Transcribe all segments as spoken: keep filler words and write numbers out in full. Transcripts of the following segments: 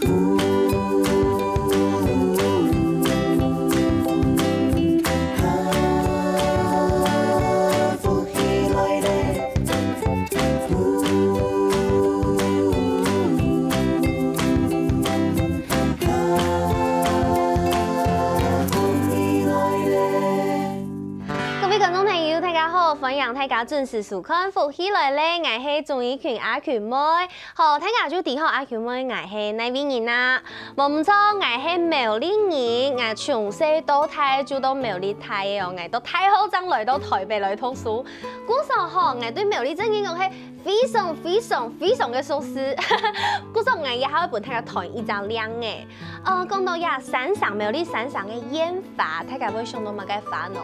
福氣來咧。各位觀眾朋友，大家好，歡迎大家準時收看《福氣來咧》，𠊎係鍾怡群阿群妹。好，大家就知吼，阿群妹𠊎係哪位人啊？無毋著，𠊎係苗栗人，𠊎從細到大就到苗栗大个哦，𠊎到大學正來到台北來讀書。故所吼，𠊎對苗栗真經講係非常非常非常个熟識。故所𠊎也還會分大家揣一隻令仔。呃，講到這山城，苗栗山城个煙花，大家會想到麼个花呢？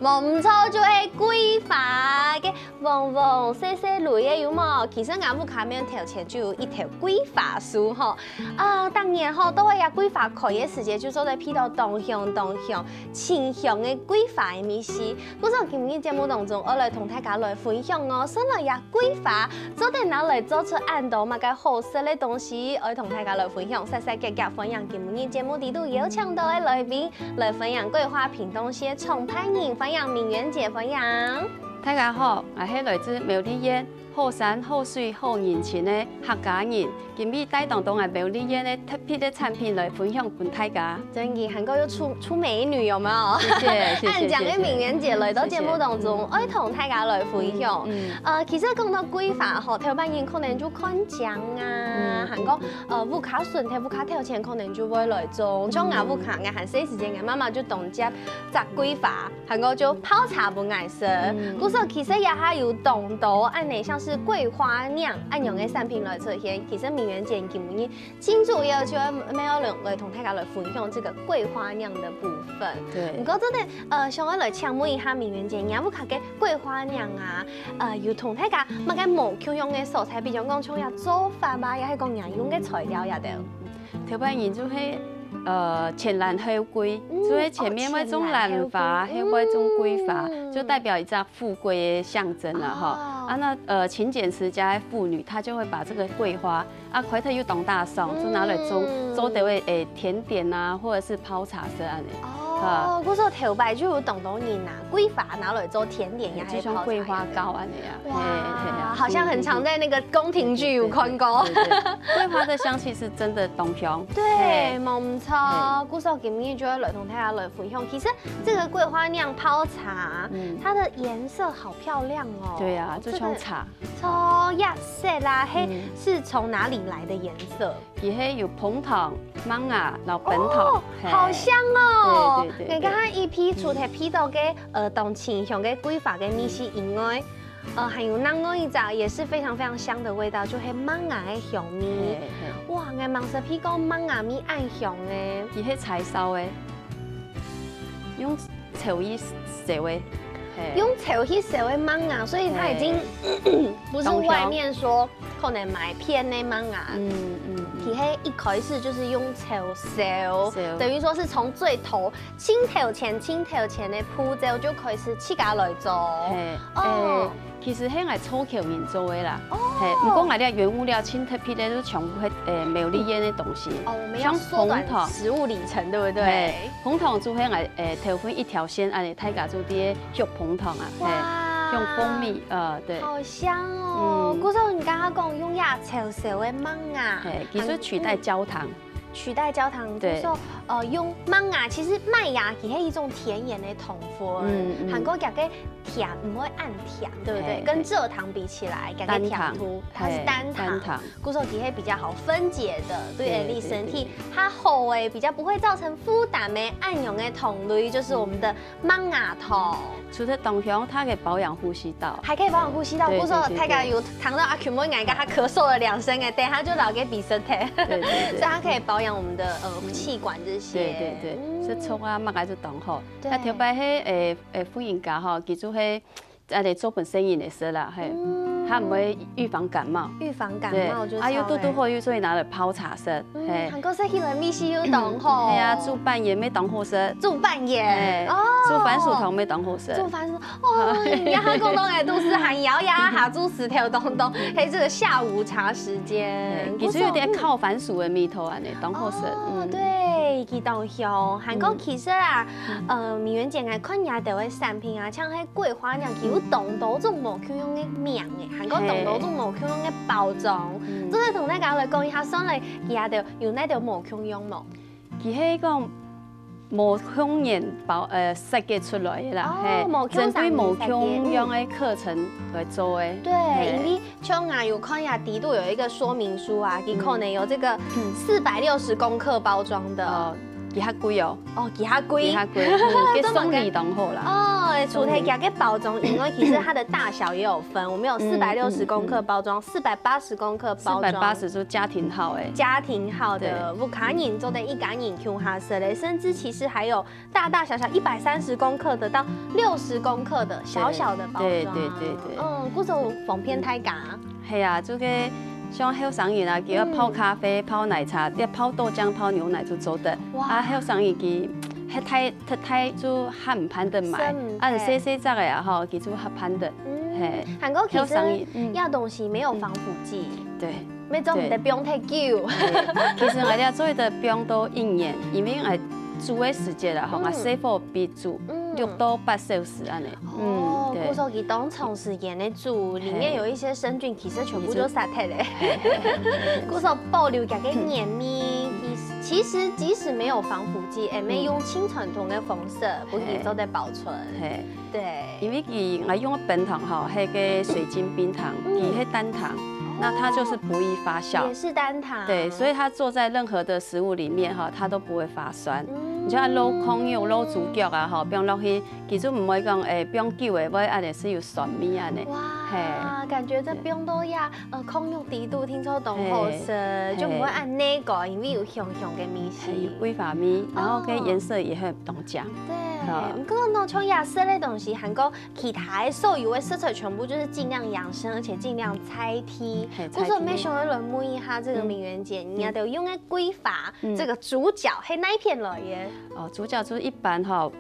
無毋著，就係桂花，該黃黃細細蕊个有無？其實𠊎屋下面頭前就有一頭桂花樹吼。啊，逐年吼，到這桂花開个時節，就做得鼻著當香當香，清香个桂花个味緒。 故所今日節目當中，愛來同大家來分享哦，順來這桂花做得拿來做出恁多麼个好食个東西，愛同大家來分享。煞煞遽遽歡迎今日節目裡肚邀請到个來賓，來分享桂花屏東縣个創辦人，歡迎明元姐，歡迎。大家好，𠊎係來自苗栗縣 好山好水好人情个客家人，今日帶當多𠊎苗栗縣个特別个產品來分享分大家。真个，還過又出出美女，有沒有？謝謝謝謝恁靚个明元姐來到節目當中，謝謝。愛同大家來分享。嗯嗯。呃，其實講到桂花吼，頭擺人可能就看靚啊，嗯。還過呃屋下脣頭、屋下頭前可能就會來種。像𠊎屋下，嗯。𠊎還細時節，𠊎媽媽就當接摘桂花。 還過就泡茶分𠊎食。嗯。故所其實也還有當多恁呢，像是桂花釀恁樣个產品來出現。其實明元姐今日盡主要就愛愛來來同大家來分享這個桂花釀的部分。對。毋過做得，呃，想愛來請問一下明元姐，你屋下个桂花釀啊，呃，有同大家麼个無共樣个所在，比如講像這做法啊，也係講你用个材料也得。 頭擺人就係，呃，前蘭後桂，嗯，就係前面會種蘭花，哦，前蘭後桂，後尾種桂花，嗯。就代表一隻富貴的象徵啦，吼。哦。啊，那，呃，勤儉持家的婦女，她就會把這個桂花，啊，開頭又當大爽，就拿來做，嗯。做得會，誒，甜點啊，或者是泡茶色恁呢。哦，啊。故所頭擺就有當多人拿桂花拿來做甜點呀，就像桂花糕恁呢啊。還有泡茶呀。哇，嘿，嘿啊。好像很常在那個宮廷劇有看過。對，對，對，對，對。桂花的香氣是真的當香。對，嘿。無毋著。嘿。故所今日就愛來同大家來分享。其實這個桂花釀泡茶，嗯。它的顏色好漂亮哦。對啊，這個就像茶。超顏色啦，嘿，嗯。是從哪裡來的顏色？ 佢係有紅糖、麥芽，然後本糖。哦，嘿。好香哦！對，對，對，對。你剛剛一鼻除了鼻到个，呃，當清香个桂花个味緒以外，呃，還有另外一隻也是非常非常香的味道，就係麥芽个香味。嘿，嘿。哇，𠊎吂識鼻過麥芽味恁香个。佢係柴燒个，用 抽去燒个，嘿。用抽去燒个麥芽，所以它已經，嘿。不是外面說可能買片个麥芽。嗯，嗯，嗯。佢係一開始就是用抽燒，燒。等於說是從最頭，盡頭前、盡頭前个步驟就開始自家來做。嘿，哦。誒，其實係𠊎湊巧人做个啦。哦。嘿，毋過𠊎這原物料盡特別个，就全部係，誒，苗栗縣个東西。哦，我們要縮短食物里程，像紅糖。對不對？嘿，紅糖就係𠊎，誒，頭份一條 先恁呢，大家就在畜紅糖啊，哇。嘿，用蜂蜜，呃，對。好香哦！嗯。故所你剛剛講用這臭餿个麥芽，嘿，其實取代焦糖。嗯，取代焦糖，對。就是說，呃，用麥芽，其實麥芽也是一種天然的糖分，嗯，嗯。還過這個甜，毋會恁甜，對不對？嘿，跟蔗糖比起來，這個甜度，嘿。單糖，它是單糖。嘿，單糖。 故所佢係比較好分解的，對，對，對，對。你身體較好誒，比較不會造成負擔的恁樣个糖類，就是我們的麥芽糖。除了當香，它可以保養呼吸道。還可以保養呼吸道，對，故所大家有聽到阿群妹𠊎剛剛咳嗽了兩聲誒，等一下就留給鼻塞聽。對，對，對。所以它可以保養我們的，呃，氣管這些。對，對，對，嗯。食粥啊，麼个就當好。對。該頭擺係，誒，誒，婦人家吼，佢就係，啊，來做本身人的事啦，嘿。嗯。它毋會預防感冒。預防感對，冒就啊，又堵堵超好，又所以拿來泡茶食，嗯，嘿。還過食起來味緒又當好。係啊，煮粄圓乜當好食。煮粄圓嘿，哦，煮番薯湯乜當好食。煮番薯，哦，你還講到哎，都是還搖呀，還煮石頭東東，還有這個下午茶時間嘿，，其實有點靠番薯的味道啊，呢，當好食。哦，嗯，對，佢當香。還過其實啊，呃，明遠姐，𠊎看你兜个產品啊，像係桂花釀，佢有當多種無共樣个名誒，還過當多種無共樣个包裝。嗯做得同大家來講一下，算來佢兜有哪兜無共樣無？其實講無共樣包呃設計出來的啦，哦嘿，無共針對無產品設計共樣的課程來做的。對，嘿因為像啊，有看呀，底肚有一個說明書啊，佢可能有這個嗯四百六十公克包裝的。哦，佢較貴哦，哦，佢較貴。佢較貴，嗯，佢送禮當好啦。哦，除了佢个包裝以外，其實它的大小也有分。我們有嗯四百六十公克包装、四百八十公克四包装、百八十就家庭號哎，家庭號的，屋下人做得一家人共下食嘞，甚至其實還有大大小小一百三十公克的到六十公克的小小的包装。對對對對嗯，故所方便大家。係啊，就个像後生人啊，佢愛泡咖啡、泡奶茶，要泡豆漿、泡牛奶就做得。哇啊，後生人佢太大太大就還毋盼得買係，啊，係細細隻个啊吼，佢就較盼得。嗯嘿，還過其後生實人，嗯，這東西沒有防腐劑，對。沒做毋得放忒久。其實𠊎兜做得放到一年，因為𠊎煮个時節啦，吼，嗯𠊎細火必煮嗯六到八小時恁呢。哦嗯，，對故。所佢當長時間的煮，裡面有一些生菌，其實全部都殺忒了。嘿故所保留佢个原味，其實其實即使沒有防腐劑，也沒用盡傳統的方式，不過做得保存。嘿，對，因為佢𠊎用个冰糖吼，係个水晶冰糖，嗯佢係單糖，那它就是不易發酵也。是單糖。對，所以它做在任何的食物裡面哈，它都不會發酸。嗯你像滷炕肉、滷豬腳啊，吼，放落去，佢就毋會講，誒，放久了會恁呢係有酸味恁呢。哇，嘿感覺這冰都呀，呃，炕肉底肚聽說當好食，嘿就毋會恁呢个，因為有香香个味還有緒。桂花味，然後跟顏色也很當靚。對，好不過呢，像這色个東西，還有其他的所有的食材，全部就是盡量養生，而且盡量在地。嘿故所在地想要來問一下這個嗯明遠姐，你兜用个桂花嗯這個主角，係哪片來的？哦，主角就是一般哈，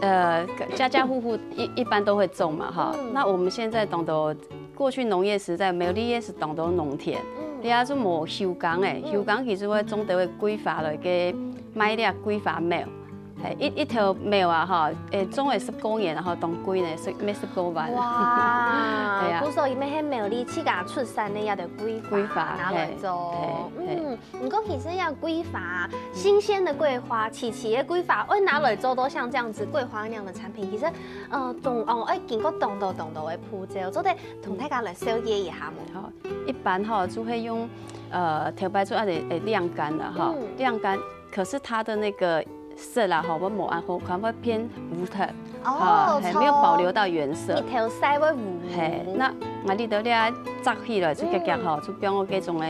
呃，家家戶戶一一般都會種嘛哈。嗯那我們現在當多過去農業時代，苗栗也係當多農田，嗯你啊就無休耕誒，嗯休耕其實會種到个桂花來个賣這桂花苗，嘿，一一頭苗啊哈，誒，種了十過年，然後當貴呢，十賣十過萬。哇，對啊故所因為係苗栗自家出產个這个桂花桂花拿來做，嘿嘿嗯，毋過其實這桂花，新鮮的桂花，萋萋个桂花，會拿來做到像這樣子桂花釀个產品，其實，呃，當哦，愛經過當多當多个步驟，做得同大家來紹介一下無？好，一般哈就會用，呃，頭擺就愛誒晾乾了哈嗯，晾乾，可是它的那個色啦哈，會無恁好看，會偏烏色，哦哈，還沒有保留到原色日。頭曬會烏。嘿，那𠊎這兜這摘起來就遽遽吼，就放到這種个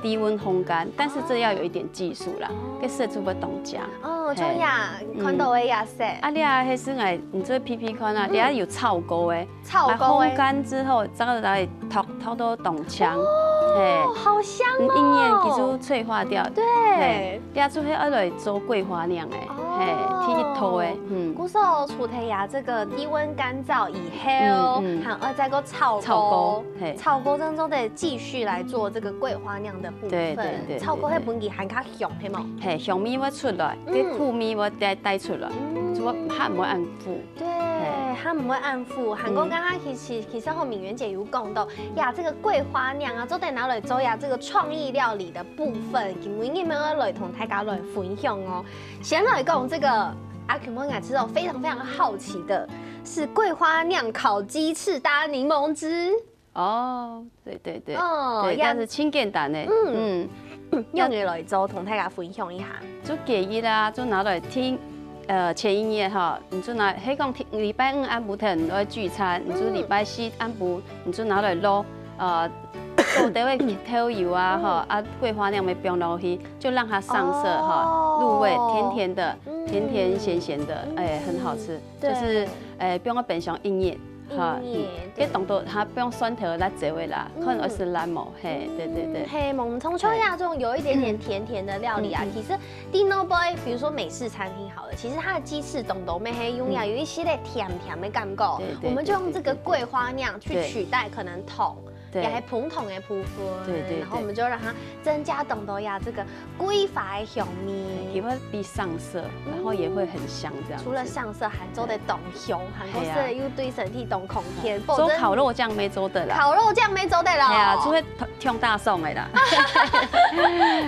低溫烘乾，但是這要有一點技術啦，這色就會當靚。哦，嘿像呀，看到个顏色。啊，你啊，還是來，你做皮皮看啊，底下有炒過个，炒過个啊烘乾之後，再來燙，燙到當靚，嘿哦，，好香嗯，一年佢就哦。脆化掉。對嘿，你啊，就係愛來做桂花釀个，哦嘿，第一套个，嗯。故所除忒呀，這個低溫乾燥以後，嗯嗯還愛再過炒炒過，嘿炒過之後再繼續來做這個桂花釀的部分。對對對炒過該本佢還較香，係無？嘿，香味會出來，嗯个苦味會帶帶出來，嗯就會較毋會恁苦。對，佢毋會恁苦。還過剛剛其實其實後明遠姐有講到呀，這個桂花釀啊，做得拿來做呀，這個創意料理的部分，佢每日愛來同大家來分享哦。先來講這個阿Q妹，其實我非常非常好奇的是桂花釀烤雞翅搭檸檬汁。哦，對對對，哦，對，呀但是盡簡單个，嗯嗯，用个來做，同大家分享一下。就雞翼啦，就拿來聽，呃，前一夜哈，你就拿，係講禮拜五暗晡頭你愛聚餐，你就禮拜四暗晡你就拿來滷，呃，做兜个豆油啊，哈，啊桂花釀乜放落去，就讓它上色哈，哦入味，甜甜的，嗯甜甜鹹鹹的，哎，很好吃，對就是，哎，放到冰箱一夜，哈，嗯，嗯，對。該當多佢放蒜頭辣椒个啦，嗯。看愛食辣無，嘿，對對對。嗯，嘿，我們從秋亞這種有一點點甜甜的料理啊，嗯。其實 第二杯，比如說美式餐廳好了，其實它的雞翅當多乜係用呀，嗯。有一些个甜甜的感覺，對，對，我們就用這個桂花釀去取代可能糖，對，對。也係紅糖的部分，對，對，然後我們就讓它增加當多呀這個桂花的香味。對，也會比上色，然後也會很香這樣子。嗯。除了上色，還做得當香，還過係啊。係又對身體當康健，嗯。做烤肉醬乜做得啦。烤肉醬乜做得啦。係啊，就會 忒大送个啦。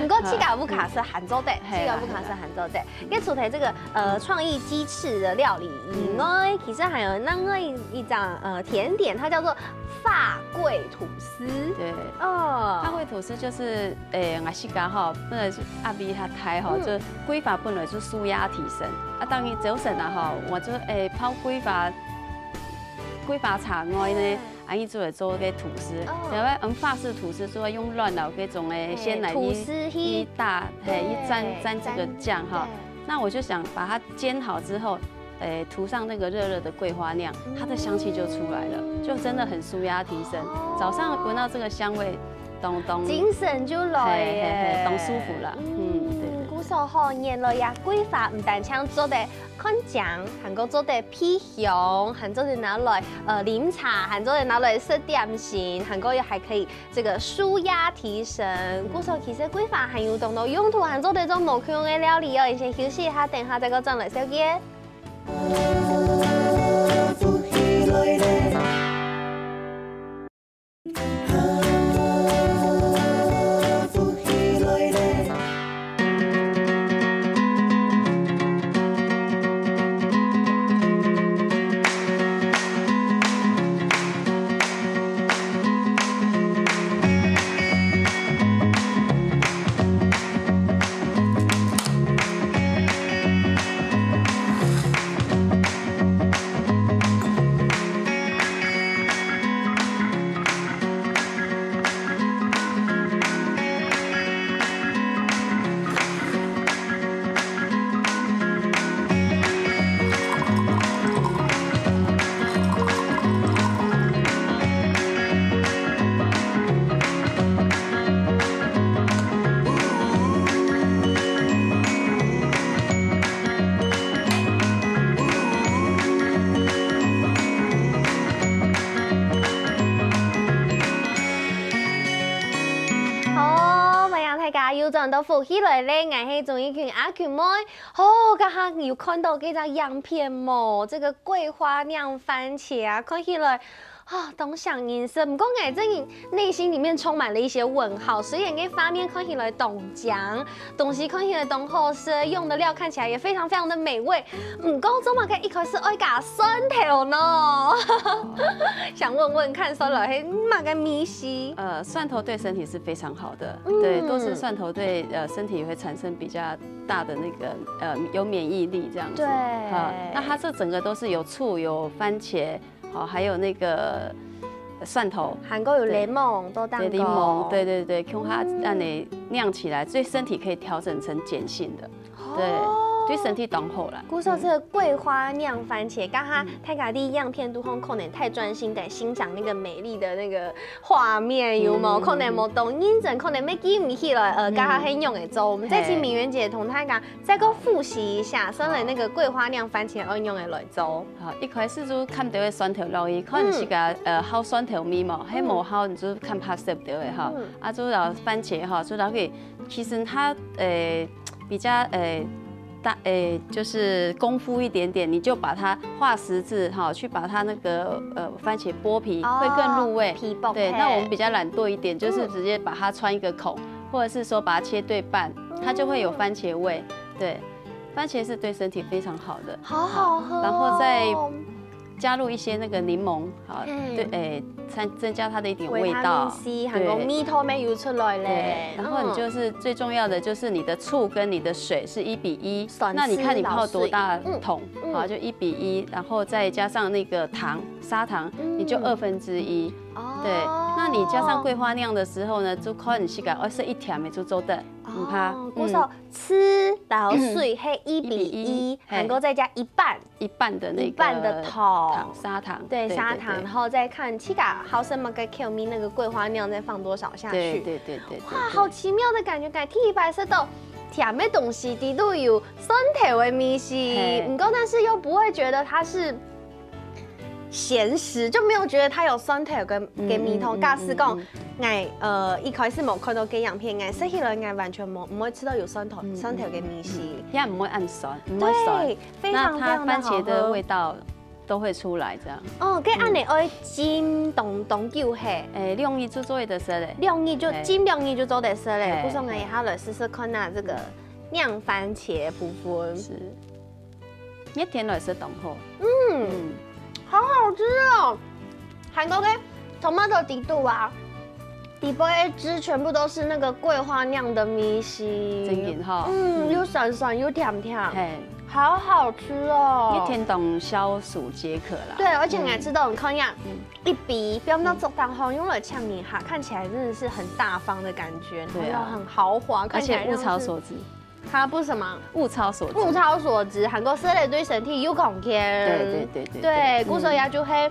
毋過自家屋下食還做得，係啊，自家屋下食還做得。該除了這個，呃，創意雞翅的料理以外，嗯。其實還有另外一，一種，呃，甜點，它叫做法桂吐司。對。哦。法桂吐司就是，誒，𠊎自家吼，本來係阿伯佢大吼，嗯。就桂花本來係舒壓提神。啊，當然朝晨啊吼，𠊎就，誒，泡桂花，桂花茶外呢， 恁樣就會做該吐司。哦。然後，嗯，法式吐司就會用卵啊，該種的嘿，鮮奶油，吐司去，一大，嘿，對，一沾，沾這個醬哈。沾，對。那我就想把它煎好之後，誒，塗上那個熱熱的桂花釀，它的香氣就出來了，嗯。就真的很舒壓提神。哦。早上聞到這個香味，咚咚，精神就來耶。嘿，嘿，嘿，當舒服啦。嗯，嗯，對，對。故所吼，原來呀，桂花毋單淨做得看靚，還過做得 皮香，還做得拿來，呃，啉茶，還做得拿來食點心，還過又還可以這個舒壓提神。故所其實桂花還有當多用途，還做得做無共樣个料理哦。先休息一下，等下再過轉來紹介。 好，歡迎大家又轉到福氣來了，𠊎係鍾意群阿群妹。哦，剛剛有看到這張影片無？這個桂花釀番茄啊，看起來 啊，當想飲食。毋過𠊎真的內心裡面充滿了一些問號。雖然這畫面看起來當靚，東西看起來當好食，用的料看起來也非常非常的美味，毋過做麼个一開始愛加蒜頭呢？想問問看，蒜頭係麼个味緒？呃，蒜頭對身體是非常好的，嗯。對，多吃蒜頭對，呃，身體會產生比較大的那個，呃，有免疫力這樣子。對。啊，那它這整個都是有醋、有番茄， 哦，還有那個蒜頭，還過有檸檬，對。都當對，檸檬，高。對對對，共下嗯。恁樣釀起來，所以身體可以調整成鹼性的，對，哦。對身體當好啦。故所這個桂花釀番茄，剛剛嗯。大家在影片肚項可能太專心在欣賞那個美麗的那個畫面，有無？嗯。可能無當認真，可能會記毋起來，呃，嗯。剛剛係仰仔做。我們再請嘿。明遠姐同大家 再過複習一下，先來那個桂花釀番茄愛仰仔來做。好，一開始就崁兜个蒜頭落去，看自家，嗯。呃，好蒜頭味無，係無好你就崁白色兜个哈。嗯。啊，就摎番茄哈，就摎佢，其實它，呃，比較，呃，大，呃，就是功夫一點點，你就把它畫十字哈，去把它那個，呃，番茄剝皮，哦，會更入味。皮剝，對，嘿。那我們比較懶惰一點，就是直接把它穿一個孔，嗯。或者是說把它切對半， 它就會有番茄味。嗯。對，番茄是對身體非常好的。好好喝哦。好，然後再加入一些那個檸檬，好，嘿。對，誒，增，增加它的一點味道。維他命C，還有味道乜有出來咧。對，對，然後你就是最重要的就是你的醋跟你的水是一比一，嗯。那你看你泡多大桶，嗯，酸醋滷水。嗯，嗯。好，就一比一，然後再加上那個糖，砂糖，嗯。你就二分之一。哦。對，那你加上桂花釀的時候呢，就看你自家愛食一甜个就做得，毋怕。哦，嗯。故所，醋摎水係一比一，一比一，嘿。還過再加一半。一半的那個一半的糖。糖，砂糖。對，對，砂糖，對，對。然後再看自家好食麼个口味，那個桂花釀再放多少下去。對，對，對，對，對，哇，對。好奇妙的感覺，感覺第一擺食到甜个東西，裡肚有蒜頭个味緒，嘿。毋過但是又不會覺得它是鹹食，就沒有覺得它有蒜頭个，嗯，个味道。嗯，嗯，假使講，嗯，嗯。𠊎，呃，一開始無看到該影片，𠊎食起來𠊎完全無，毋會知道有蒜頭，嗯，蒜頭个味緒。嗯，嗯。也毋會恁酸，毋會酸。對，非常非常的好喝。那它番茄的味道都會出來，這樣。哦，該恁呢愛浸當，當久嘿？嗯。欸，兩日就做得食咧。兩日就，嘿。浸兩日就做得食咧。嘿，故所𠊎一下來試試看啊，嘿。這個釀番茄部分。是。 熱天來食當好。嗯，嗯。好好吃哦。還過該tomato裡肚啊，底背个汁全部都是那個桂花釀的味緒。真緊吼。嗯，嗯。又酸酸又甜甜。嘿。好好吃哦。熱天當消暑解渴啦。對，而且你還吃到很康呀。嗯。一比，不要到做蛋糕，用來嗆一下，看起來真的是很大方的感覺，對啊。然後又很豪華，看起來像是，而且物超所值。 它不是什麼？物超所值。物超所值，還過食了對身體有貢獻。對，對，對，對，對，對。嗯。故所也就係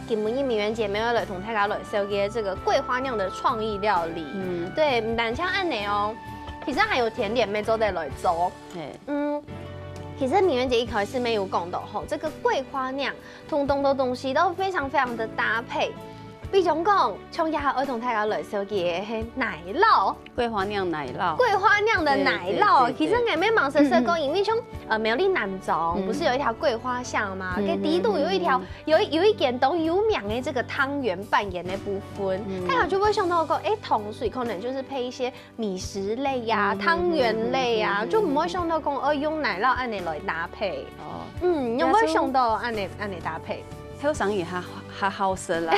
今晡日明遠姊妹愛來同大家來紹介這個桂花釀的創意料理。嗯。對，毋單淨恁呢哦，其實還有甜點乜做得來做。嘿。嗯，其實明遠姊一開始乜有講到吼，這個桂花釀同當多東西都非常非常的搭配。比如講，像這下愛同大家來紹介个係奶酪。 桂花釀奶酪。桂花釀的奶酪，對，對，對，對。其實𠊎乜吂識食過，嗯，嗯。因為像，呃，苗栗南庄，嗯。不是有一條桂花巷嗎？嗯，該裡肚有一條，嗯，嗯，嗯。有一，有一間當有名的這個湯圓粄圓的部分，嗯。大家就會想到講，欸，糖水可能就是配一些米食類呀、嗯，嗯，湯圓類呀，嗯，嗯，嗯，嗯。就毋會想到講，哦，用奶酪恁呢來搭配。哦。嗯，有無想到恁呢，恁呢搭配？後生人較，較好食啦。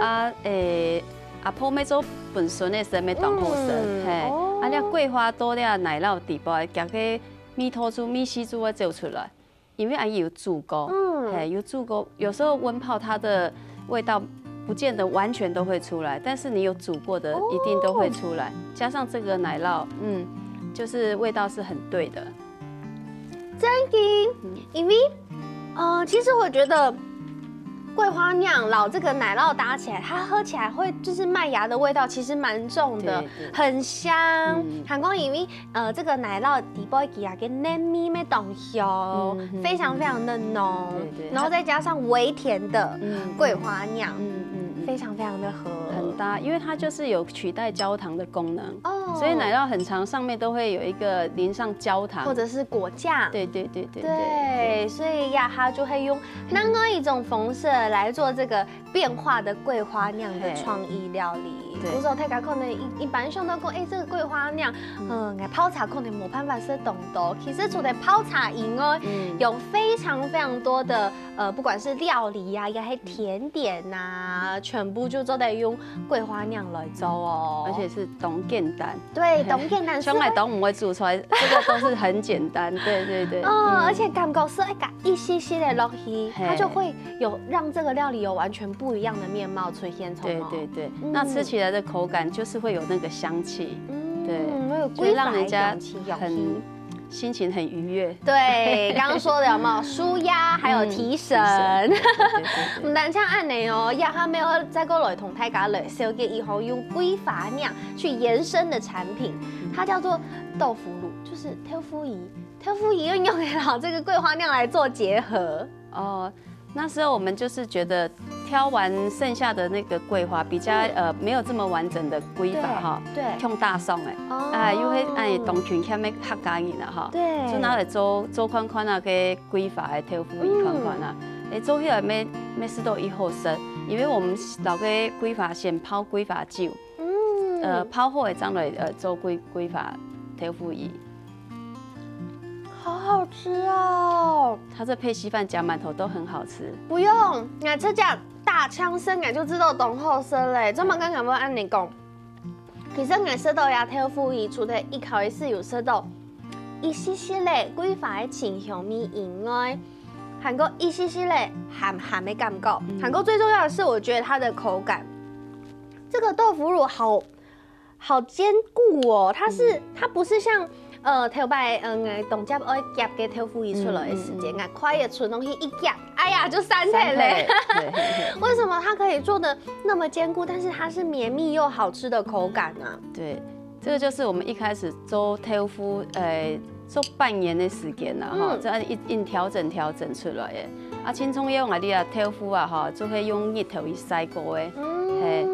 啊，欸， 阿婆乜做分孫仔食，乜當好食，嗯，嘿。哦。啊，這桂花到這奶酪底背，佢个味道就味緒就會走出來，因為阿姨有煮過，嗯。嘿，有煮過。有時候溫泡它的味道不見得完全都會出來，但是你有煮過的，哦。一定都會出來。加上這個奶酪，嗯，就是味道是很對的。 真緊，嗯。因為，呃，其實我覺得桂花釀摎這個奶酪搭起來，它喝起來會，就是麥芽的味道其實蠻重的，對，對。很香。嗯。還過因為，呃，這個奶酪底背佢啊，个嫩味乜當香，嗯，嗯，非常非常的濃，對，對。然後再加上微甜的，嗯，嗯。桂花釀，嗯，嗯，嗯。非常非常的合。很搭，因為它就是有取代焦糖的功能。 哦。所以奶酪很常上面都會有一個淋上焦糖。或者是果醬。對，對，對，對，對，對，所以呀，它就會用另外一種方式來做這個變化的桂花釀的創意料理。嘿。對。有時候大家可能一，一般想到講，欸，這個桂花釀，嗯。嗯，泡茶可能無辦法食當多。其實除了泡茶以外，嗯。有非常非常多的 呃，不管是料理呀，也係甜點吶，全部就做得用桂花釀來做哦。而且是當簡單。對，當簡單，像𠊎都毋會煮出來，這個都是很簡單，對，對，對。哦，嗯。而且感覺係一個一息息的落去，嘿。它就會有讓這個料理有完全不一樣的面貌出現，對，對，對。嗯。那吃起來的口感就是會有那個香氣，嗯，對，會有桂花的香氣，就會讓人家很 心情很愉悅。對，剛剛說的有沒有？舒壓，還有提神。嗯，提神，對，對，對，對。毋單淨恁呢哦，這下乜愛再過來同大家來紹介一項用桂花釀去延伸的產品，嗯。它叫做豆腐乳，就是豆腐乳。豆腐乳又用得摎這個桂花釀來做結合。哦， 那時候我們就是覺得挑完剩下的那個桂花，比較，嗯。呃，沒有這麼完整的桂花哈，對，對。用大蒜欸，哦。啊，又係，欸，當勤儉个客家人啊哈，對。就拿來做，做看看啊，該桂花个豆腐乳看看啊。嗯。欸，做起來乜，乜試著異好食，因為我們老个桂花先泡桂花酒，嗯。呃，泡好了再來，呃，做桂，桂花豆腐乳。 好好吃哦。它這配稀飯夾饅頭都很好吃。不用，𠊎直接大嗆聲，𠊎就知道當好食咧。做麼个𠊎會恁呢講？其實𠊎食到這豆腐乳，除了一開始有食到一息息个桂花个清香味以外，還過一息息个鹹鹹个感覺，嗯。還過最重要的是，我覺得它的口感这个豆腐乳好好坚固哦，它是它不是像呃头擺嗯当接愛夾个豆腐乳出來个時間，啊快个伸落去一夾，哎呀就散忒咧。对，嘿嘿嘿为什么它可以做的那么坚固，但是它是绵密又好吃的口感啊？对，这个就是我们一开始做豆腐，呃，做半年的时间啦，哈，嗯这样一一调整调整出来的。啊，青葱用啊，你啊豆腐啊，哈，就会用日头去晒过的，嘿，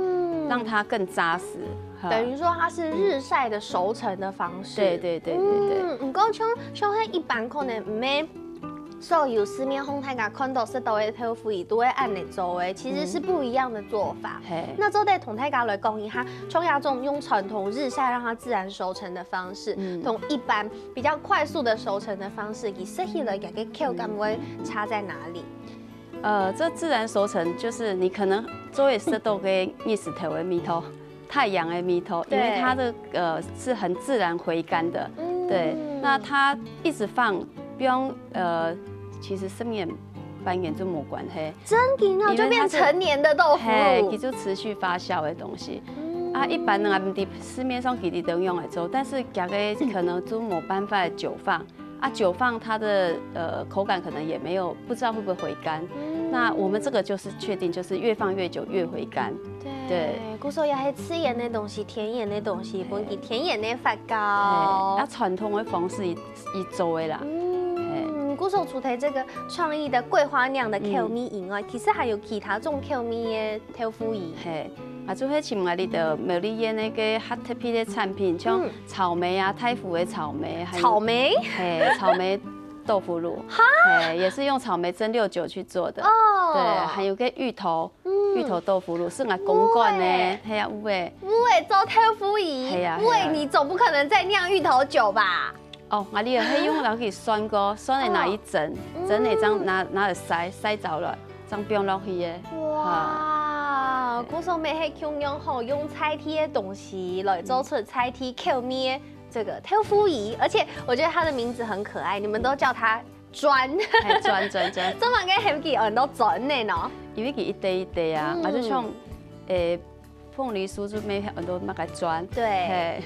让它更扎实。哈等于说它是日晒的熟成的方式。对对对对对，嗯，毋过像像迄一般可能毋係所有市面上大家看到食到个豆腐乳都會按呢做个，其实是不一样的做法。嘿，那做得同大家來講一下，像這種用傳統日晒讓它自然熟成的方式，嗯同一般比較快速的熟成的方式，佢食起來个口感會差在哪裡？呃，这自然熟成就是你可能做会食到个日时头的味道，太阳的味道，因为对它的呃是很自然回甘的，嗯对，那它一直放，比方呃，其实十年半年就没关系。真的哦，因为它是就变成年的豆腐嘿，乳佢。就持续发酵的东西。嗯啊，一般人啊，毋知市面上佢哋都用来做，但是佢个可能就没办法久放。啊，久放它的呃口感可能也没有，不知道会不会回甘。嗯那我们这个就是确定，就是越放越久越回甘。对对，故所也係自然的东西，天然的东西，本地天然的发哎，酵那。传统的方式一一周的啦。嗯，故所除了这个创意的桂花酿的口味以外，其实还有其他种口味的豆腐乳。嘿，啊，就係尋个你的苗栗縣个較特別个產品，像嗯草莓啊，大湖个草莓，還有草莓嘿，草莓豆腐乳，嘿，也是用草莓蒸餾酒去做的。哦，对，還有个芋頭，嗯芋頭豆腐乳是我公館喂个，嘿呀，有诶。我也做豆腐乳，嘿呀喂，嘿呀你总不可能再酿芋头酒吧？哦，啊，你也可以用落去酸个，酸的拿去蒸，嗯蒸的这样拿拿来晒，晒着了，这样放落去耶。哇，古早味係共樣吼，用在地的东西來做出在地口味的这个豆腐乳，而且我觉得它的名字很可爱，你们都叫它砖，哎，转转转，这么个很给很多砖的呢。因为佢一堆一堆啊，嗯啊，就像，诶，凤梨酥就没很多那个砖，对嘿，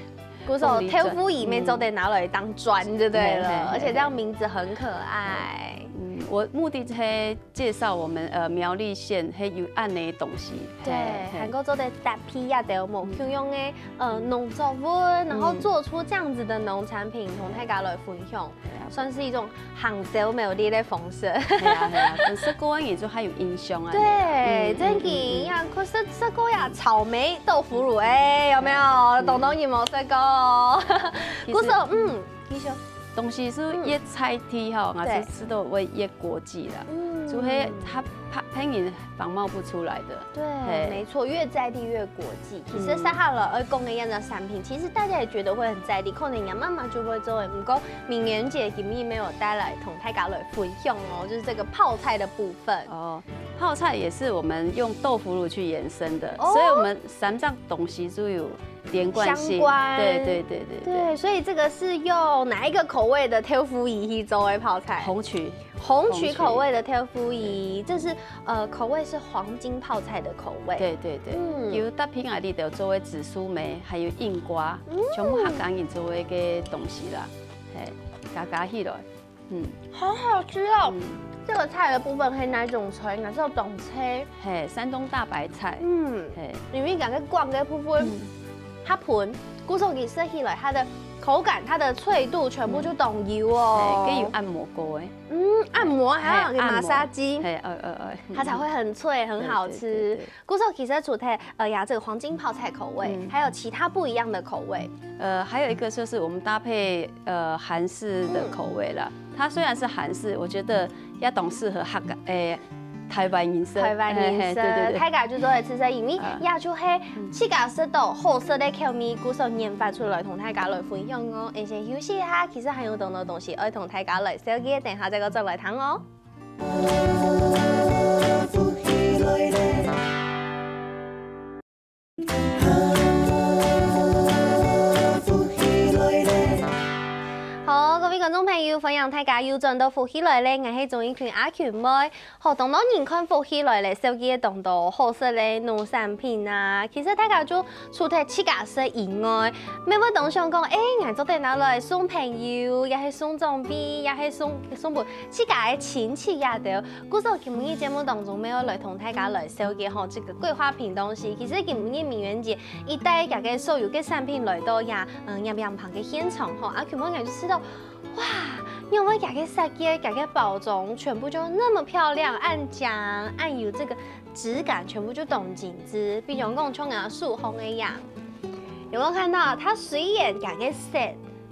古早豆腐乳面做得拿来当砖就对了，嘿嘿嘿而且这样名字很可爱。嗯，我目的是介绍我们呃苗栗县还有恁呢的东西，对，嘿嘿还过做得搭配啊，对，有没有用的呃农作物，然后做出这样子的农产品，同大家来分享，对啊算是一种行销苗栗的方式。系啊系啊，食过个人就还有印象啊。对，嗯真的呀，可是这个呀，草莓豆腐乳，哎，有没有？懂懂你们这个？其实不是，嗯，你说，东西是越在地哈，还对是吃到会越国际啦。嗯就会它它配人仿冒不出来的。对，嘿没错，越在地越国际。其实嗯撒哈拉二供的样的产品，其实大家也觉得会很在地，可能人家慢慢就会做。不过明年姐今天没有带来同大家来分享哦，就是这个泡菜的部分。哦，泡菜也是我们用豆腐乳去延伸的，哦所以我们三样东西就有连贯性。相关对对对对对。对，所以这个是用哪一个口味的豆腐乳去做的泡菜？红曲，红曲口味的豆腐乳，这是呃口味是黄金泡菜的口味。对对对，嗯有搭配啊，你都做个紫苏梅，还有硬瓜，嗯全部客家人做个个东西啦，嘿，加加起来，嗯好好吃哦。嗯，这个菜的部分可以哪种菜？哪种冬菜？嘿，山东大白菜，嗯，嘿，里面两个光的部分，嗯它盆，古早给吃起来，它的口感、它的脆度全部就懂油哦。嘿，跟有按摩过哎，嗯，按摩还要给嘿按摩马杀鸡，嘿，呃呃呃，它才会很脆，很好吃。对对对对古早其实除了呃呀这个黄金泡菜口味，嗯还有其他不一样的口味。呃，还有一个就是我们搭配呃韩式的口味啦。它虽然是韩式，我觉得也当适合客家诶台湾人生，台湾人生，嘿嘿对对对，大家就做得吃这，因为嗯亚洲黑自家食到好食的口味，古早研发出来同大家来分享哦。先休息一下，其实还有很多东西要同大家来小姐，等一下再过转来谈哦。好，各位观众朋友，欢迎大家又轉到福氣來了，𠊎係鍾意群阿群妹。好，當多人看福氣來了，手機个當多好食个農產品啊。其實大家就除忒自家食以外，乜會當想講，誒，𠊎做得拿來送朋友，也係送長輩，也係送送分自家个親戚也得。故所今日節目當中，乜要來同大家來紹介吼，這個桂花屏東西。其實今日明遠姐一帶佢个所有个產品來到呀，嗯，陽明旁个現場吼，啊，根本感覺就知道。 哇，因為佢个設計、佢个包裝全部就那麼漂亮，恁靚，恁有這個質感，全部就當精緻。比如講，像啊，手工个樣，有沒有看到？它雖然佢个色，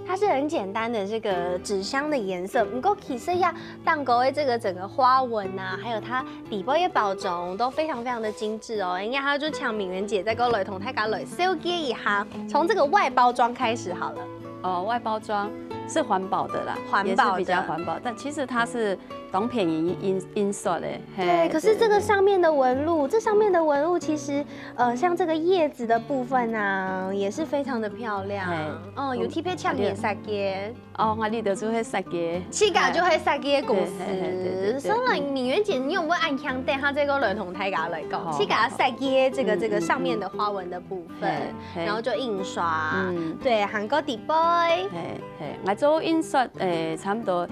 它是很簡單的這個紙箱的顏色，不過其實呀，蛋糕的這個整個花紋啊，還有它底部的包裝都非常非常的精緻哦。人家他就請明遠姐再過來同大家來紹介一下，從這個外包裝開始好了。 哦，外包裝是環保的啦，環保的。也是比較環保，但其實它是當便宜印印刷的，嘿，對，可是這個上面的紋路，這上面的紋路其實，呃，像這個葉子的部分啊，也是非常的漂亮。嘿，哦，有特別請你設計。哦，𠊎這就係設計，自家就係設計个公司。對，嘿，嘿，對，對，對。所以明遠姐，你有沒有恁強調，他這個來同大家來講，好，自家設計這個，好。這個上面的花紋的部分，嘿，嘿。然後就印刷，嗯。對，還有底背。 嘿，嘿，𠊎做印刷，誒，差不多，誒，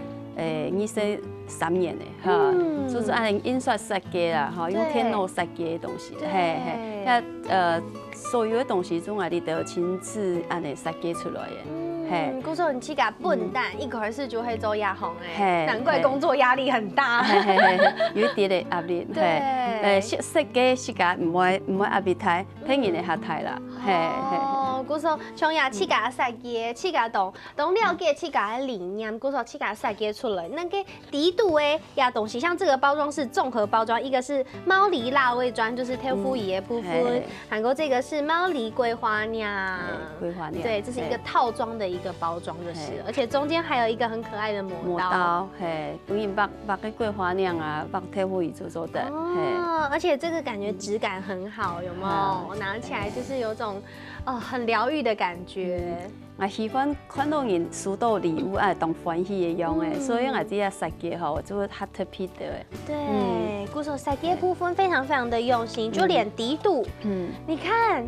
二十三年了，哈，嗯。就是恁樣印刷設計啦，哈，用對。電腦設計的東西，對。嘿，嘿，那，呃，所有的東西，總𠊎這兜親自恁樣設計出來的，嗯，嘿。故所你自家本旦，嗯。一開始就會做這行誒，嘿，難怪工作壓力很大。嘿，嘿，嘿，嘿，有一點點壓力，對。嘿，誒，設設計自家毋會毋會壓力大，別人會較大啦，嘿，嘿。哦，故所像這自家設計，自家懂 當了解自家个理念，故所自家設計出來。該个底肚个呀東西，像這個包裝是綜合包裝，一個是貓梨辣味磚，就是豆腐乳个部分，嗯，嘿。還有這個是貓梨桂花釀。嘿，桂花釀，對，這是一個套裝的一個包裝就是了，嘿。而且中間還有一個很可愛的磨刀。磨刀，嘿，分人剝，剝个桂花釀啊，剝豆腐乳就做得，哦，嘿。而且這個感覺質感很好，有沒有？嗯。我拿起來就是有種，哦，很療癒的感覺。嗯。 𠊎喜歡看到人收到禮物啊，當歡喜个樣誒，嗯。所以𠊎這下設計吼，就會較特別的誒。對，嗯。故所設計部分非常非常的用心，就連底肚，嗯。你看，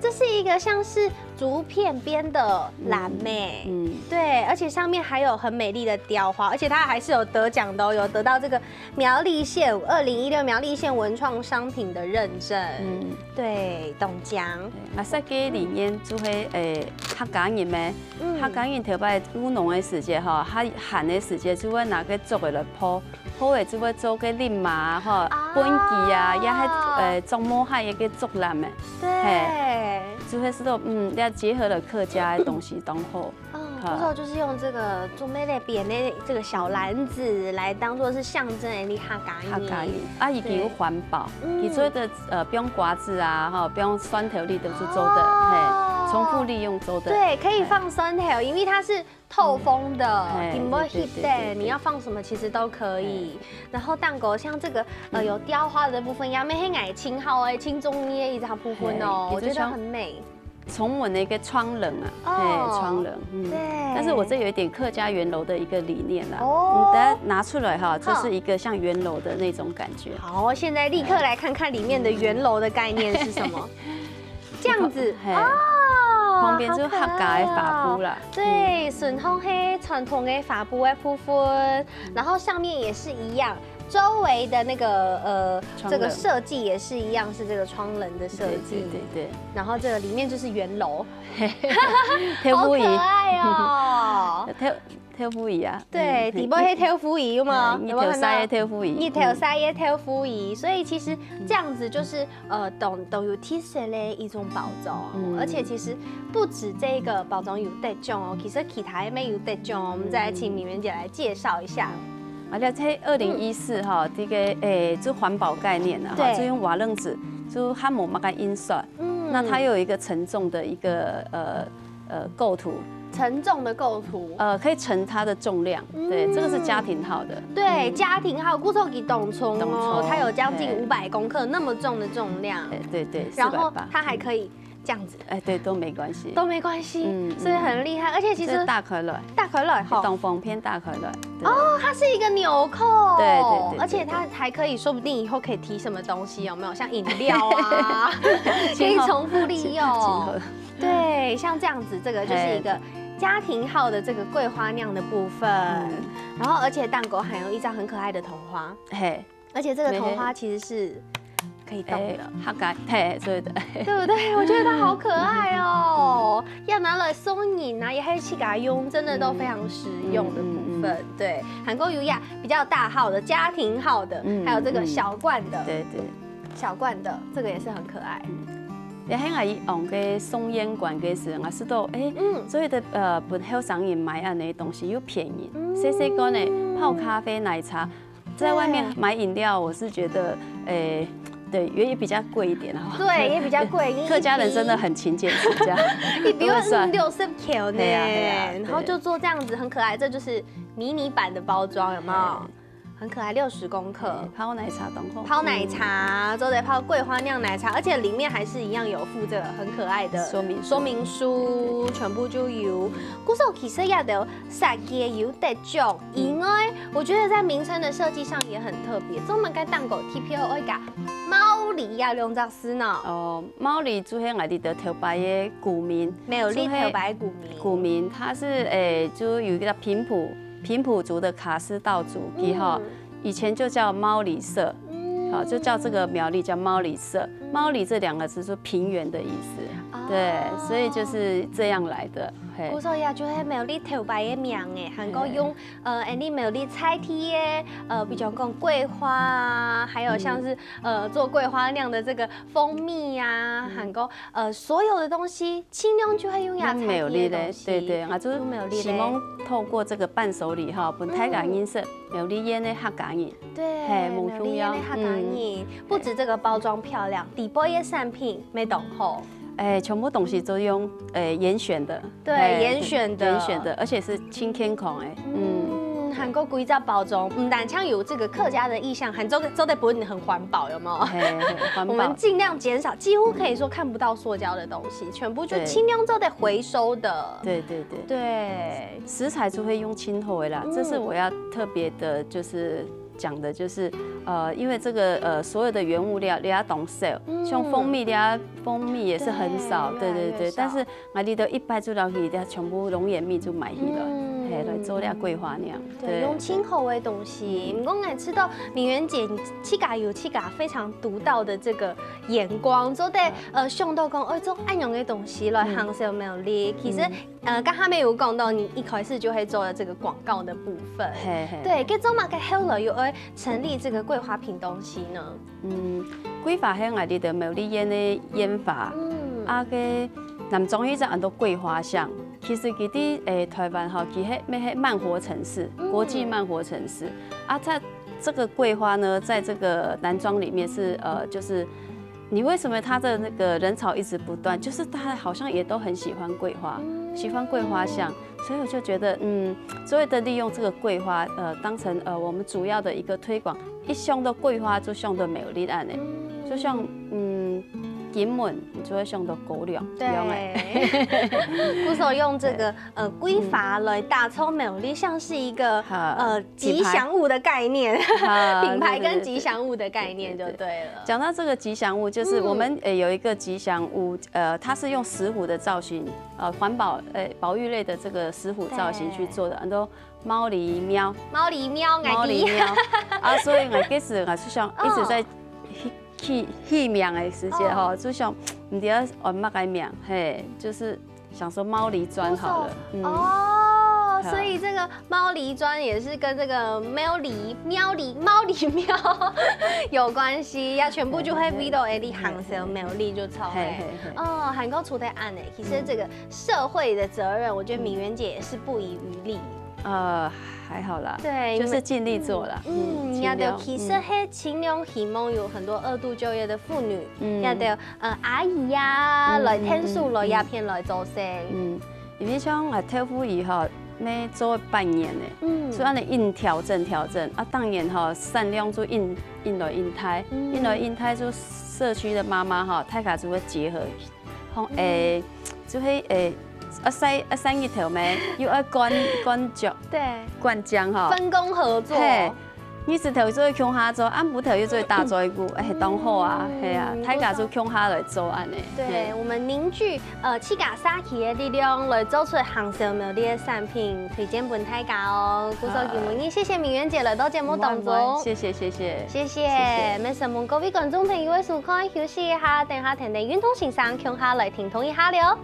這是一個像是竹片編的籃誒，嗯。對，而且上面還有很美麗的雕花，而且它還是有得獎的哦，有得到這個苗栗縣，二零一六苗栗縣文創商品的認證。嗯。對，當獎。對，啊，設計理念就係，誒，客家人咩，嗯。客家人頭擺務農个時節吼，較閒个時節就會拿个竹仔來破，破了就會做个笠嫲吼，啊。畚箕啊，也係，誒，竹毛鞋个竹籃誒。對。嘿，就係說，嗯，也結合了客家个東西當好。 哦，好。不錯，就是用這個竹篾仔編个這個小籃子來當作是象徵的客家人。客家人，啊，佢又環保，對。嗯。佢做得，呃，放瓜子啊，吼，放蒜頭裡肚就做得，哦。嘿，重複利用做得。對，可以放蒜頭，嘿。因為它是透風的，嗯。嘿，頂部翕等，對，對，對，對，對。你要放什麼其實都可以。嘿。然後蛋糕像這個，呃，嗯。有雕花的部分，也係𠊎盡好誒，盡中意个一隻部分哦，嘿，我覺得很美。 重紋的一個窗稜啊，哦，嘿，窗稜，嗯。對。但是我這有一點客家圓樓的一個理念啦，哦。你等下拿出來哈，好。就是一個像圓樓的那種感覺。好，現在立刻來看看裡面的圓樓的概念是什麼。這樣子，嘿。哦，旁邊就是客家的花布啦。好可愛哦。對，嗯。順風係傳統的花布的部分，然後上面也是一樣， 周圍的那個，呃，窗稜。這個設計也是一樣，是這個窗稜的設計。對，對，對，對。然後這個裡面就是圓樓。豆腐乳。好可愛哦。豆，豆腐乳啊。對，嗯。底部係豆腐乳，有沒有？嗯，有沒有看到？日頭曬个豆腐乳。日頭曬个豆腐乳，所以其實這樣子就是，呃，當，當有特色个一種包裝，嗯。而且其實不止這個包裝有得獎哦，其實其他个乜有得獎哦，我們再來請明遠姐來介紹一下。 啊，這在二零一四哈，嗯。這個，誒，就環保概念了哈，對。就用瓦楞紙，就較無麼个印刷。嗯。那它又有一個承重的一個，呃，呃，構圖。承重的構圖。呃，可以承它的重量。嗯。對，這個是家庭號的。對，嗯。家庭號，故所佢當重哦，當重，它有將近五百公克那麼重的重量。對，對，對，然後它還可以四百八。这样子哎，对，都没关系。都没关系，嗯所以很厉害。而且其实这大可乐，大可乐哈，东风偏大可乐。对哦，它是一个纽扣，对对对对而且它还可以，说不定以后可以提什么东西，有没有？像饮料啊，可以重复利今后用。对，像这样子，这个就是一个家庭号的这个桂花酿的部分，然后而且蛋糕还有一张很可爱的桐花，嘿，而且这个桐花其实是可以动哎的，，哈嘎，嘿，对对。对不对？我觉得它好可爱哦，要拿来送人啊，也还有自家用，真的都非常实用的部分。对，韩国优雅比较大号的、家庭号的，嗯还有这个小罐的，对对。小罐的这个也是很可爱。也係我以往个送烟馆个時候，我試到，哎，嗯所有的呃，分後生人買恁呢東西又便宜，細細罐呢泡咖啡、奶茶，在外面买饮料，我是觉得，哎，对，也也比较贵一点哈。对，也比较贵。因为客家人真的很勤俭持家，一比都算五六十块呢，对啊对啊然后就做这样子很可爱，这就是迷你版的包装，有没有？很可爱，六十公克。泡奶茶當好。泡奶茶，做得泡桂花酿奶茶，而且里面还是一样有附这个很可爱的说明书说明书，全部就有。故所其实也都设计有得奖，因为我觉得在名称的设计上也很特别。专门个蛋糕 T P O 会讲毛梨啊，两只字呢。哦，毛梨就係我哋个頭擺个古名，没有立头白股民，古名，它是诶，就有一个平埔平埔族的卡斯道族，佢吼，以前就叫毛梨社，好，就叫这个苗栗叫毛梨社。毛梨这两个字是平原的意思，对，所以就是这样来的。嘿，故所呀，就系苗栗头擺个名诶，还过用呃，诶，你苗栗在地个，呃，比如讲桂花啊，还有像是呃做桂花酿的这个蜂蜜啊，还过呃所有的东西，尽量就会用亚用菜苗栗咧，的东西，对对，啊，就是用苗栗咧希望透过这个伴手礼哈，分大家认识苗栗县的客家人。对，嘿苗栗县的客家人，不止这个包装漂亮，底部个产品没懂吼。哎，全部东西都用哎严选的，对哎严选的严选的，而且是轻健康哎，嗯，嗯，还过规则包装，嗯，但像有这个客家的意象，还做做得本很环保，有没有？嘿，嘿环保我们，尽量减少，几乎可以说看不到塑胶的东西，全部就对尽量做得回收的。对对对。对，食材就会用轻后的啦，嗯这是我要特别的，就是讲的，就是呃，因为这个呃所有的原物料你要懂 sale，、嗯像蜂蜜，你要蜂蜜也是很少，对对对对，越来越少但是啊，你都一般就要去，全部龙眼蜜就买去了，嗯嘿，来做了桂花酿，对，用轻口味的东西。我讲哎，吃到敏源姐自家有自家非常独到的这个眼光，做得呃想到讲，哎，做恁样的东西来行销苗栗。其实呃，刚刚没有讲到，你一开始就会做了这个广告的部分。嘿嘿，对，跟做么个后来又会成立这个桂花品东西呢？嗯，桂花係我哋个苗栗县的研发，嗯，啊个南庄有一只安到桂花巷，其实佢哋诶台湾吼，佢係咩係慢活城市，嗯国际慢活城市，啊它这个桂花呢，在这个南庄里面是呃就是。你为什么它的那个人潮一直不断？就是大家好像也都很喜欢桂花，喜欢桂花香，所以我就觉得，嗯，所有的利用这个桂花，呃，当成呃我们主要的一个推广，一想到桂花就想到苗栗安呢，就像嗯金门，你就会想到高粱，对一样欸。，不是用这个呃桂花来打造苗栗，像是一个哈呃品牌吉祥物的概念，哈品牌跟对对对吉祥物的概念就对了。讲到这个吉祥物，就是嗯我们呃有一个吉祥物，呃，它是用石虎的造型，呃，环保呃保育类的这个石虎造型去做的，很多毛狸喵，毛狸喵，毛狸喵啊，所以我其实我是想一直在起起名的时间哈，就想唔知要安么个名，嘿，就是想说毛狸砖好了，嗯。哦，好所以这个毛狸砖也是跟这个喵狸、喵狸、猫狸喵有关系，要全部就会 video 诶，你行销苗栗就错嘿哎嘿。嘿哦，还够出得案呢。其实这个社会的责任，我觉得敏源姐也是不遗余力。呃，还好啦，对就是尽力做啦。嗯，尽量也就其实还尽量希望有很多二度就业的妇女，嗯也就呃阿姨呀，嗯来天数嗯来这片来做生。嗯，因为像啊豆腐乳哈，要做半年呢，嗯所以安尼硬调整调整啊，当然哈，产量就硬硬来硬大，嗯硬来硬大，就社区的妈妈哈，大家就会结合放，誒，就係，誒，愛曬，愛曬日頭咩，又愛灌，灌漿，對，灌漿吼。分工合作。嘿，日時頭做共下做，暗晡頭又做打嘴鼓，哎，當好啊，係啊，大家就共下來做恁呢。對，我們凝聚呃自家社區个力量來做出行銷苗栗个產品，推薦分大家哦。故所今晡日謝謝明遠姐來到節目當中，謝謝謝謝，謝謝，也承蒙各位觀眾朋友个收看，休息一下，等下跈等運動先生共下來停動一下了。